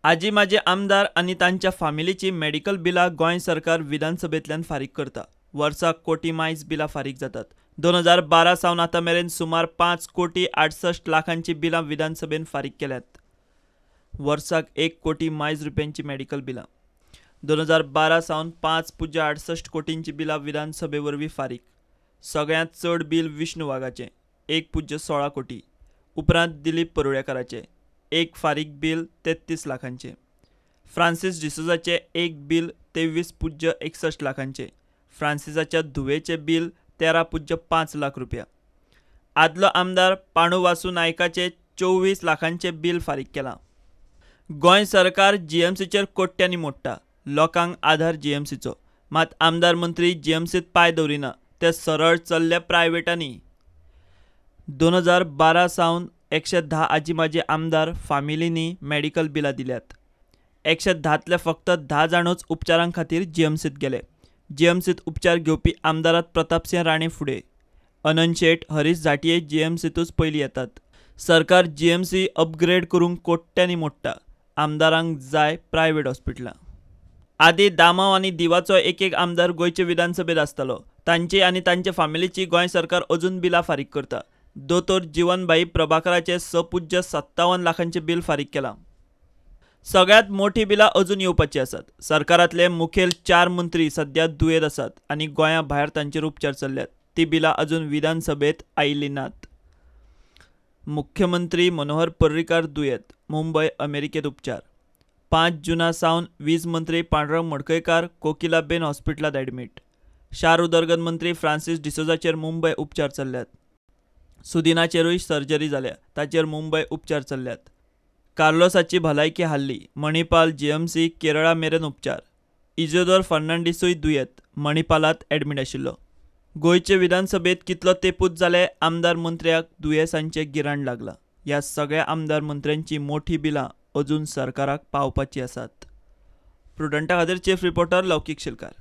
आजी माजी आमदार आनी तांच्या फामिलीची मेडिकल बिलां गोंय सरकार विधानसभेंतल्यान फारीक करता. वर्साक कोटी मायज बिलां फारीक जातात. 2012 सावन आतां मेरेन सुमार 5 कोटी 68 लाखांची बिलां विधानसभेन फारीक केल्यात. वर्साक 1 कोटी मायज रुपयांची मेडिकल बिलां. 2012 सावन 5.68 कोटींची बिलां विधानसभे वरवीं फारीक. सगळ्यांत चड बील विष्णू वाघाचें 1.16 कोटी, उपरांत दिलीप परुळेकाराचें एक फारीक बील 33 लाखांचें, फ्रांसीस डिसोजाचें एक बील 23.61 लाखांचें, फ्रांसिसाच्या धुवेचें बील 13.5 लाख रुपया. आदलो आमदार पांडू वासू नायकाचें 24 लाखांचें बील फारीक केलां. गोंय सरकार जीएमसीचेर कोट्यांनी मोडटा. लोकांक आधार जीएमसीचो, मात आमदार मंत्री जीएमसीत पांय दवरिना, ते सरळ चल्ले प्रायवेटांनी. 2012 सावन 110 आजी माजी आमदार फामिलींनी मेडिकल बिलां दिल्यात. 110तले फक्त 10 जाणूच उपचारां खातीर जीएमसीत गेले. जीएमसीत उपचार घेवपी आमदारात प्रतापसिंह राणे फुडें, अनंत शेट, हरीश झांट्ये जीएमसीतूच पयलीं येतात. सरकार जीएमसी अपग्रेड करूंक कोट्यांनी मोडटा. आमदारांक जाय प्रायवेट हॉस्पिटलां. आदी दामांव आनी दिवाचो एक एक आमदार गोंयचे विधानसभेत आसतालो. तांची आनी तांच्या फामिलीची गोंय सरकार अजून बिलां फारीक करता. दोतोर जीवनभाई प्रभाकराचें 6.57 लाखांचें बील फारीक केलां. सगळ्यांत मोठी बिलां अजून येवपाची आसात. सरकारांतले मुखेल 4 मंत्री सद्या दुयेंत आसात आनी गोंया भायर तांचेर उपचार चल्ल्यात. ती बिलां अजून विधानसभेत आयिल्लीं नात. मुख्यमंत्री मनोहर पर्रीकार दुयेंत, मुंबय अमेरिकेत उपचार. 5 जुना सावन वीज मंत्री पांडुरंग मडकयकार कोकिलाबेन हॉस्पिटलांत ॲडमीट. शार उदरगत मंत्री फ्रांसीस डिसोजाचेर मुंबय उपचार चल्ल्यात. सुदिनाचेरूय सर्जरी जाल्या, ताचेर मुंबय उपचार चल्ल्यात. कार्लोसाची भलायकी हाल्ली, मणिपाल जीएमसी केरळा मेरेन उपचार. इजोदोर फर्नांडीसूय दुयेंत, मणिपालांत ॲडमीट आशिल्लो. गोंयचे विधानसभेत कितलो तेपूच जाले आमदार मंत्र्याक दुयेंसांचें गिराण लागलां. ह्या सगळ्या आमदार मंत्र्यांची मोठी बिलां अजून सरकाराक पावपाची आसात. प्रुडंटा खातीर चीफ रिपोर्टर लौकीक शिलकार.